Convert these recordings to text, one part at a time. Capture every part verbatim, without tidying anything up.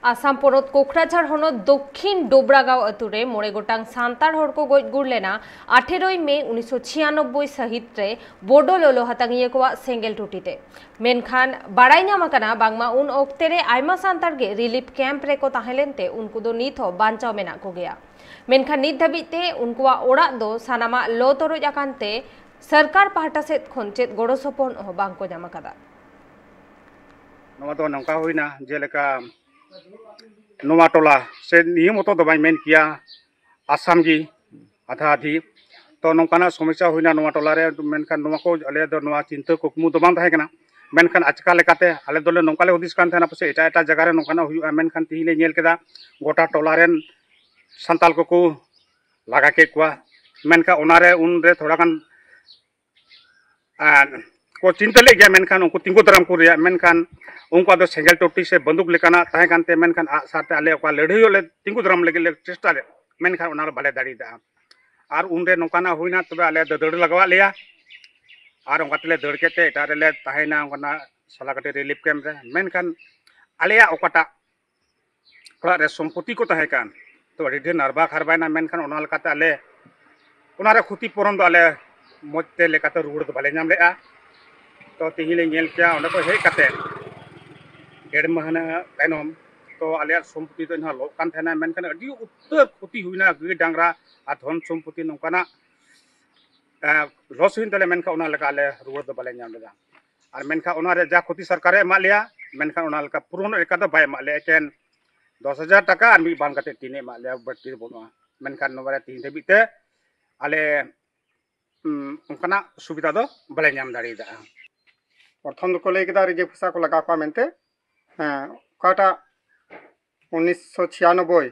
ᱟᱥᱟᱢ ᱯᱚᱱᱚᱛ ᱠᱳᱠᱨᱟᱡᱷᱟᱲ ᱦᱚᱱᱚᱛ ᱫᱚᱠᱠᱷᱤᱱ ᱰᱳᱵᱨᱟᱜᱟᱸᱣ ᱟᱹᱛᱩ ᱨᱮ ᱢᱚᱬᱮ ᱜᱚᱴᱟᱝ ᱥᱟᱱᱛᱟᱲ ᱦᱚᱲ ᱠᱚ ᱜᱚᱡ ᱜᱩᱨ ᱞᱮᱱᱟ ᱟᱴᱷᱮᱨᱚᱭ ᱢᱮ ᱩᱱᱤᱥᱥᱚ ᱪᱷᱤᱭᱟᱱᱚᱵᱵᱳᱭ ᱥᱟᱹᱦᱤᱛ ᱨᱮ ᱵᱳᱰᱳ ᱞᱚᱞᱚ ᱦᱟᱛᱟᱝᱤᱭᱟᱹ ᱠᱚᱣᱟᱜ ᱥᱮᱸᱜᱮᱞ ᱴᱩᱴᱤ ᱛᱮ᱾ ᱢᱮᱱᱠᱷᱟᱱ ᱵᱟᱲᱟᱭ ᱧᱟᱢ ᱟᱠᱟᱱᱟ ᱵᱟᱝᱢᱟ ᱩᱱ ᱚᱠᱛᱮ ᱨᱮ ᱟᱭᱢᱟ ᱥᱟᱱᱛᱟᱲ ᱜᱮ ᱨᱤᱞᱤᱯ ᱠᱮᱢᱯ ᱨᱮᱠᱚ ᱛᱟᱦᱮᱸ ᱞᱮᱱᱛᱮ ᱩᱱᱠᱩ ᱫᱚ ᱱᱤᱛ ᱦᱚᱸ ᱵᱟᱧᱪᱟᱣ ᱢᱮᱱᱟᱜ ᱠᱚᱜᱮᱭᱟ᱾ ᱢᱮᱱᱠᱷᱟᱱ ᱱᱤᱛ ᱫᱷᱟᱹᱵᱤᱡ ᱛᱮ ᱩᱱᱠᱩᱣᱟᱜ ᱚᱲᱟᱜ ᱫᱚ ᱥᱟᱱᱟᱢᱟᱜ ᱞᱚ ᱛᱚᱨᱚᱡ ᱟᱠᱟᱱ ᱛᱮ ᱥᱚᱨᱠᱟᱨ ᱯᱟᱦᱴᱟ ᱥᱮᱫ ᱠᱷᱚᱱ ᱪᱮᱫ ᱜᱚᱲᱚ ᱥᱚᱯᱚᱦᱚᱫ ᱦᱚᱸ ᱵᱟᱝ ᱠᱚ ᱧᱟᱢ ᱟᱠᱟᱫᱟ᱾ ᱱᱚᱣᱟ ᱫᱚ ᱱᱚᱝᱠᱟ ᱦᱩᱭᱱᱟ, ᱡᱮᱞᱮᱠᱟ ᱱᱚᱣᱟ ᱴᱚᱞᱟ ᱥᱮ ᱱᱤᱭᱟᱹ ᱢᱚᱛᱚ ᱫᱚ ᱵᱟᱹᱧ ᱢᱮᱱ ᱠᱮᱭᱟ, ᱟᱥᱟᱢ ᱜᱮ ᱟᱫᱷᱟ ᱟᱫᱷᱤ᱾ ᱛᱚ ᱱᱚᱝᱠᱟᱱᱟᱜ ᱥᱚᱢᱚᱥᱥᱟ ᱦᱩᱭᱱᱟ ᱱᱚᱣᱟ ᱴᱚᱞᱟ ᱨᱮ, ᱢᱮᱱᱠᱷᱟᱱ ᱱᱚᱣᱟ ᱠᱚ ᱟᱞᱮ ᱫᱚ ᱱᱚᱣᱟ ᱪᱤᱱᱛᱟᱹ ᱠᱩᱠᱢᱩ ᱫᱚ ᱵᱟᱝ ᱛᱟᱦᱮᱸ ᱠᱟᱱᱟ᱾ ᱢᱮᱱᱠᱷᱟᱱ ᱟᱪᱠᱟ ᱞᱮᱠᱟᱛᱮ ᱟᱞᱮ ᱫᱚᱞᱮ ᱱᱚᱝᱠᱟ ᱞᱮ ᱦᱩᱫᱤᱥ ᱠᱟᱱ ᱛᱟᱦᱮᱱᱟ ᱯᱟᱥᱮᱡ ᱮᱴᱟᱜ ᱮᱴᱟᱜ ᱡᱟᱭᱜᱟ ᱨᱮ ᱱᱚᱝᱠᱟᱱᱟᱜ ᱦᱩᱭᱩᱜᱼᱟ, ᱢᱮᱱᱠᱷᱟᱱ ᱛᱤᱦᱤᱧ ᱞᱮ ᱧᱮᱞ ᱠᱮᱫᱟ ᱜᱚᱴᱟ ᱴᱚᱞᱟ ᱨᱮᱱ ᱥᱟᱱᱛᱟᱲ ᱠᱚᱠᱚ ᱞᱟᱜᱟ ᱠᱮᱫ ᱠᱚᱣᱟ᱾ ᱢᱮᱱᱠᱷᱟᱱ ᱚᱱᱟᱨᱮ ᱩᱱᱨᱮ ᱛᱷᱚᱲᱟ ᱜᱟᱱ ᱟᱨ ᱠᱚ ᱪᱤᱱᱛᱟᱹ ᱞᱮᱫ ᱜᱮᱭᱟ, ᱢᱮᱱᱠᱷᱟᱱ ᱩᱱᱠᱩ ᱛᱤᱸᱜᱩ ᱫᱟᱨᱟᱢ ᱠᱚ ᱨᱮᱭᱟᱜ, ᱢᱮᱱᱠᱷᱟᱱ ᱩᱱᱠᱩᱣᱟᱜ ᱫᱚ ᱥᱮᱸᱜᱮᱞ ᱴᱩᱴᱤ ᱥᱮ ᱵᱟᱱᱫᱩᱠ ᱞᱮᱠᱟᱱᱟᱜ ᱛᱟᱦᱮᱸ ᱠᱟᱱᱛᱮ, ᱢᱮᱱᱠᱷᱟᱱ ᱟᱜᱼᱥᱟᱨ ᱛᱮ ᱟᱞᱮ ᱚᱠᱟ ᱞᱟᱹᱲᱦᱟᱹᱭᱚᱜ ᱞᱮ ᱛᱤᱸᱜᱩ ᱫᱟᱨᱟᱢ ᱞᱟᱹᱜᱤᱫ ᱞᱮ ᱪᱮᱥᱴᱟ ᱞᱮᱫ, ᱢᱮᱱᱠᱷᱟᱱ ᱚᱱᱟ ᱵᱟᱞᱮ ᱫᱟᱲᱮᱭᱟᱫᱟ᱾ ᱟᱨ ᱩᱱᱨᱮ ᱱᱚᱝᱠᱟᱱᱟᱜ ᱦᱩᱭᱱᱟ, ᱛᱚᱵᱮ ᱟᱞᱮ ᱫᱚ ᱫᱟᱹᱲ ᱞᱟᱜᱟᱣᱟᱫ ᱞᱮᱭᱟ᱾ ᱟᱨ ᱚᱱᱠᱟ ᱛᱮᱞᱮ ᱫᱟᱹᱲ ᱠᱮᱫ ᱛᱮ ᱮᱴᱟᱜ ᱨᱮᱞᱮ ᱛᱟᱦᱮᱸᱭᱮᱱᱟ, ᱚᱱᱠᱟᱱᱟᱜ ᱥᱟᱞᱟᱠᱟᱴᱤ ᱨᱤᱞᱤᱯ ᱠᱮᱢᱯ ᱨᱮ᱾ ᱢᱮᱱᱠᱷᱟᱱ ᱟᱞᱮᱭᱟᱜ ᱚᱠᱟᱴᱟᱜ ᱚᱲᱟᱜ ᱨᱮ ᱥᱚᱢᱯᱚᱛᱤ ᱠᱚ ᱛᱟᱦᱮᱸ ᱠᱟᱱ, ᱛᱚ ᱟᱹᱰᱤ ᱰᱷᱮᱨ ᱱᱟᱨᱵᱟ ᱠᱷᱟᱨᱵᱟᱭᱮᱱᱟ᱾ ᱢᱮᱱᱠᱷᱟᱱ ᱚᱱᱟ ᱞᱮᱠᱟᱛᱮ ᱟᱞᱮ ᱚᱱᱟ ᱨᱮ ᱠᱷᱚᱛᱤ ᱯᱩᱨᱚᱱ ᱫᱚ ᱟᱞᱮ ᱢᱚᱡᱽ ᱛᱮ ᱞᱮᱠᱟᱛᱮ ᱨᱩᱣᱟᱹᱲ ᱫᱚ ᱵᱟᱞᱮ ᱧᱟᱢ ᱞᱮᱜᱼᱟ᱾ ᱛᱚ ᱛᱤᱦᱤᱧ ᱞᱮ ᱧᱮᱞ ᱠᱮᱜᱼᱟ, ᱚᱸᱰᱮ ᱠᱷᱚᱱ ᱦᱮᱡ ᱠᱟᱛᱮ ᱰᱮᱲ ᱢᱟᱹᱦᱱᱟᱹ ᱛᱟᱭᱱᱚᱢ ᱛᱚ ᱟᱞᱮᱭᱟᱜ ᱥᱚᱢᱯᱚᱛᱤ ᱫᱚ ᱮᱱᱦᱚᱸ ᱞᱚᱜ ᱠᱟᱱ ᱛᱟᱦᱮᱱᱟ, ᱢᱮᱱᱠᱷᱟᱱ ᱟᱹᱰᱤ ᱩᱛᱟᱹᱨ ᱠᱷᱚᱛᱤ ᱦᱩᱭᱱᱟ᱾ ᱜᱟᱹᱭ ᱰᱟᱝᱨᱟ ᱟᱨ ᱫᱷᱚᱱ ᱥᱚᱢᱯᱚᱛᱤ ᱱᱚᱝᱠᱟᱱᱟᱜ ᱞᱚᱥ ᱦᱩᱭᱮᱱ ᱛᱟᱞᱮᱭᱟ, ᱢᱮᱱᱠᱷᱟᱱ ᱚᱱᱟ ᱞᱮᱠᱟ ᱟᱞᱮ ᱨᱩᱣᱟᱹᱲ ᱫᱚ ᱵᱟᱞᱮ ᱧᱟᱢ ᱞᱮᱫᱟ᱾ ᱟᱨ ᱢᱮᱱᱠᱷᱟᱱ ᱚᱱᱟ ᱨᱮ ᱡᱟ ᱠᱷᱚᱛᱤ ᱥᱚᱨᱠᱟᱨᱮ ᱮᱢᱟᱜ ᱞᱮᱭᱟ, ᱢᱮᱱᱠᱷᱟᱱ ᱚᱱᱟ ᱞᱮᱠᱟ ᱯᱩᱨᱚᱱ ᱞᱮᱠᱟ ᱫᱚ ᱵᱟᱭ ᱮᱢᱟᱜ ᱞᱮᱭᱟ, ᱮᱠᱮᱱ ᱫᱚᱥ ᱦᱟᱡᱟᱨ ᱴᱟᱠᱟ ᱟᱨ ᱢᱤᱫ ᱵᱟᱱ ᱠᱟᱛᱮ ᱴᱤᱱᱮ ᱮᱢᱟᱜ ᱞᱮᱭᱟ, ᱵᱟᱹᱲᱛᱤ ᱫᱚ ᱵᱟᱹᱱᱩᱜᱼᱟ᱾ ᱢᱮᱱᱠᱷᱟᱱ ᱱᱚᱣᱟ ᱨᱮ ᱛᱤᱦᱤᱧ ᱫᱷᱟᱹᱵᱤᱡ ᱛᱮ ᱟᱞᱮ, ᱩᱸ, ᱚᱱᱠᱟᱱᱟᱜ ᱥᱩᱵᱤᱫᱷᱟ ᱫᱚ ᱵᱟᱞᱮ ᱧᱟᱢ ᱫᱟᱲᱮᱭᱟᱫᱟ᱾ ᱯᱨᱚᱛᱷᱚᱢ ᱫᱚᱠᱚ ᱞᱟᱹᱭ ᱠᱮᱫᱟ ᱨᱤᱡᱟᱹ ᱯᱷᱚᱥᱟ ᱠᱚ ᱞᱟᱜᱟᱣ ᱠᱚᱣᱟ ᱢᱮᱱᱛᱮ᱾ ᱦᱮᱸ, ᱚᱠᱟᱴᱟᱜ ᱩᱱᱤᱥᱥᱚ ᱪᱷᱤᱭᱟᱱᱚᱵᱵᱳᱭ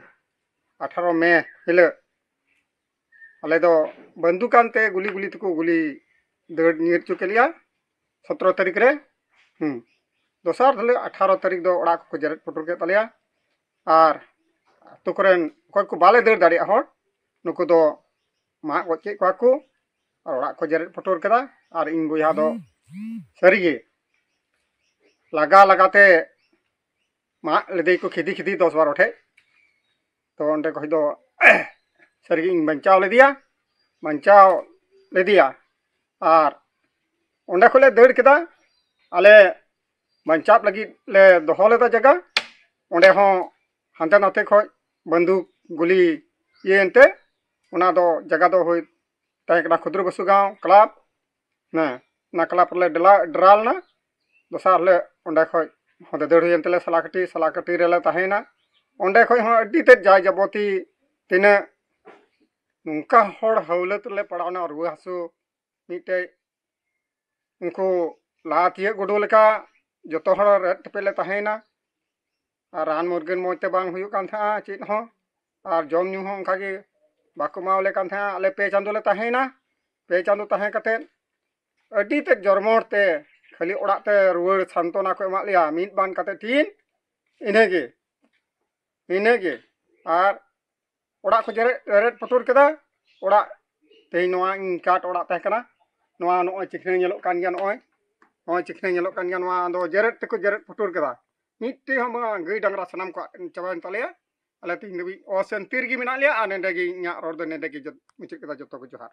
ᱟᱴᱷᱟᱨᱚ ᱢᱮ ᱦᱤᱞᱳᱜ ᱟᱞᱮ ᱫᱚ ᱵᱟᱱᱫᱩᱠ ᱟᱱᱛᱮ ᱜᱩᱞᱤ ᱜᱩᱞᱤ ᱛᱮᱠᱚ ᱜᱩᱞᱤ ᱫᱟᱹᱲ ᱧᱤᱨ ᱦᱚᱪᱚ ᱠᱮᱫ ᱞᱮᱭᱟ᱾ ᱥᱚᱛᱨᱚ ᱛᱟᱹᱨᱤᱠᱷ ᱨᱮ᱾ ᱦᱩᱸ᱾ ᱫᱚᱥᱟᱨ ᱦᱤᱞᱳᱜ ᱟᱴᱷᱟᱨᱚ ᱛᱟᱹᱨᱤᱠᱷ ᱫᱚ ᱚᱲᱟᱜ ᱠᱚᱠᱚ ᱡᱮᱨᱮᱫ ᱯᱩᱴᱩᱨ ᱠᱮᱫ ᱛᱟᱞᱮᱭᱟ᱾ ᱟᱨ ᱟᱹᱛᱩ ᱠᱚᱨᱮᱱ ᱚᱠᱚᱭ ᱠᱚ ᱵᱟᱞᱮ ᱫᱟᱹᱲ ᱫᱟᱲᱮᱭᱟᱜ ᱦᱚᱲ, ᱱᱩᱠᱩ ᱫᱚ ᱢᱟᱜ ᱜᱚᱡ ᱠᱮᱫ ᱠᱚᱣᱟ ᱠᱚ ᱟᱨ ᱚᱲᱟᱜ ᱠᱚ ᱡᱮᱨᱮᱫ ᱯᱩᱴᱩᱨ ᱠᱮᱫᱟ᱾ ᱟᱨ ᱤᱧ ᱵᱚᱭᱦᱟ ᱫᱚ ᱥᱟᱹᱨᱤᱜᱮ ᱞᱟᱜᱟ ᱞᱟᱜᱟᱛᱮ ᱢᱟᱜ ᱞᱮᱫᱮᱭᱟᱠᱚ ᱠᱷᱤᱫᱤ ᱠᱷᱤᱫᱤ ᱫᱚᱥ ᱵᱟᱨᱚ ᱴᱷᱮᱡ᱾ ᱛᱚ ᱚᱸᱰᱮ ᱠᱷᱚᱡ ᱫᱚ ᱥᱟᱹᱨᱤᱜᱮ ᱤᱧ ᱵᱟᱧᱪᱟᱣ ᱞᱮᱫᱮᱭᱟ, ᱵᱟᱧᱪᱟᱣ ᱞᱮᱫᱮᱭᱟ᱾ ᱟᱨ ᱚᱸᱰᱮ ᱠᱷᱚᱡ ᱞᱮ ᱫᱟᱹᱲ ᱠᱮᱫᱟ, ᱟᱞᱮ ᱵᱟᱧᱪᱟᱣ ᱞᱟᱹᱜᱤᱫ ᱞᱮ ᱫᱚᱦᱚ ᱞᱮᱫᱟ ᱡᱟᱭᱜᱟ᱾ ᱚᱸᱰᱮ ᱦᱚᱸ ᱦᱟᱱᱛᱮ ᱱᱟᱛᱮ ᱠᱷᱚᱡ ᱵᱟᱱᱫᱩᱠ ᱜᱩᱞᱤ ᱤᱭᱟᱹᱭᱮᱱᱛᱮ, ᱚᱱᱟ ᱫᱚ ᱡᱟᱭᱜᱟ ᱫᱚ ᱦᱩᱭ ᱛᱟᱦᱮᱸ ᱠᱟᱱᱟ ᱠᱷᱩᱫᱨᱩ ᱵᱚᱥᱩ ᱜᱟᱶ ᱠᱞᱟᱵᱽ᱾ ᱦᱮᱸ, ᱚᱱᱟ ᱠᱞᱟᱵᱽ ᱨᱮᱞᱮ ᱰᱮᱞᱟ ᱰᱮᱨᱟ ᱞᱮᱱᱟ᱾ ᱫᱚᱥᱟᱨ ᱦᱤᱞᱳᱜ ᱚᱸᱰᱮ ᱠᱷᱚᱡ ᱦᱚᱸ ᱫᱟᱹᱫᱟᱹᱲ ᱦᱩᱭᱮᱱ ᱛᱟᱞᱮᱭᱟ ᱥᱟᱞᱟᱠᱟᱴᱤ᱾ ᱥᱟᱞᱟᱠᱟᱴᱤ ᱨᱮᱞᱮ ᱛᱟᱦᱮᱸᱭᱮᱱᱟ᱾ ᱚᱸᱰᱮ ᱠᱷᱚᱡ ᱦᱚᱸ ᱟᱹᱰᱤ ᱛᱮᱫ ᱡᱟᱭ ᱡᱟᱵᱚᱛᱤ ᱛᱤᱱᱟᱹᱜ ᱱᱚᱝᱠᱟ ᱦᱚᱲ ᱦᱟᱹᱣᱞᱟᱹᱛ ᱨᱮᱞᱮ ᱯᱟᱲᱟᱣᱱᱟ, ᱨᱩᱣᱟᱹ ᱦᱟᱹᱥᱩ ᱢᱤᱫᱴᱮᱡ ᱩᱱᱠᱩ ᱞᱟᱦᱟ ᱛᱤᱭᱟᱹᱜ ᱜᱩᱰᱩ ᱞᱮᱠᱟ ᱡᱚᱛᱚ ᱦᱚᱲ ᱨᱮᱫ ᱛᱮᱯᱮᱫ ᱞᱮ ᱛᱟᱦᱮᱸᱭᱮᱱᱟ᱾ ᱟᱨ ᱨᱟᱱ ᱢᱩᱨᱜᱟᱹᱱ ᱢᱚᱡᱽ ᱛᱮ ᱵᱟᱝ ᱦᱩᱭᱩᱜ ᱠᱟᱱ ᱛᱟᱦᱮᱸᱜᱼᱟ ᱪᱮᱫ ᱦᱚᱸ, ᱟᱨ ᱡᱚᱢ ᱧᱩ ᱦᱚᱸ ᱚᱱᱠᱟ ᱜᱮ ᱵᱟᱠᱚ ᱮᱢᱟᱣᱟᱞᱮ ᱠᱟᱱ ᱛᱟᱦᱮᱸᱜᱼᱟ᱾ ᱟᱞᱮ ᱯᱮ ᱪᱟᱸᱫᱳ ᱞᱮ ᱛᱟᱦᱮᱸᱭᱮᱱᱟ᱾ ᱯᱮ ᱪᱟᱸᱫᱳ ᱛᱟᱦᱮᱸ ᱠᱟᱛᱮᱫ ᱟᱹᱰᱤ ᱛᱮᱫ ᱡᱚᱨᱢᱚᱲ ᱛᱮ ᱠᱷᱟᱹᱞᱤ ᱚᱲᱟᱜ ᱛᱮ ᱨᱩᱣᱟᱹᱲ ᱥᱟᱱᱛᱚᱱᱟ ᱠᱚ ᱮᱢᱟᱜ ᱞᱮᱭᱟ, ᱢᱤᱫ ᱵᱟᱱ ᱠᱟᱛᱮᱫ ᱴᱤᱱ, ᱤᱱᱟᱹᱜᱮ, ᱤᱱᱟᱹᱜᱮ᱾ ᱟᱨ ᱚᱲᱟᱜ ᱠᱚ ᱡᱮᱨᱮᱫ ᱡᱮᱨᱮᱫ ᱯᱩᱴᱩᱨ ᱠᱮᱫᱟ᱾ ᱚᱲᱟᱜ, ᱛᱮᱦᱮᱧ ᱱᱚᱣᱟ ᱤᱧ ᱠᱟᱴ ᱚᱲᱟᱜ ᱛᱟᱦᱮᱸ ᱠᱟᱱᱟ, ᱱᱚᱣᱟ ᱱᱚᱜᱼᱚᱭ ᱪᱤᱠᱷᱱᱟᱹ ᱧᱮᱞᱚᱜ ᱠᱟᱱ ᱜᱮᱭᱟ, ᱱᱚᱜᱼᱚᱭ, ᱱᱚᱜᱼᱚᱭ ᱪᱤᱠᱷᱱᱟᱹ ᱧᱮᱞᱚᱜ ᱠᱟᱱ ᱜᱮᱭᱟ, ᱱᱚᱣᱟ ᱫᱚ ᱡᱮᱨᱮᱫ ᱛᱮᱠᱚ ᱡᱮᱨᱮᱫ ᱯᱩᱴᱩᱨ ᱠᱮᱫᱟ᱾ ᱢᱤᱫᱴᱮᱡ ᱦᱚᱸ ᱵᱟᱝ, ᱜᱟᱹᱭ ᱰᱟᱝᱨᱟ ᱥᱟᱱᱟᱢ ᱠᱚᱣᱟᱜ ᱪᱟᱵᱟᱭᱮᱱ ᱛᱟᱞᱮᱭᱟ᱾ ᱟᱞᱮ ᱛᱮᱦᱮᱧ ᱫᱷᱟᱹᱵᱤᱡ ᱚᱥᱟᱱᱛᱤ ᱨᱮᱜᱮ ᱢᱮᱱᱟᱜ ᱞᱮᱭᱟ᱾ ᱟᱨ ᱱᱚᱸᱰᱮ ᱜᱮ ᱤᱧᱟᱹᱜ ᱨᱚᱲ ᱫᱚ ᱱᱚᱸᱰᱮ ᱜᱮ ᱡᱚ-, ᱢᱩᱪᱟᱹᱫ ᱠᱮᱫᱟ᱾ ᱡᱚᱛᱚ ᱠᱚ ᱡᱚᱦᱟᱨ᱾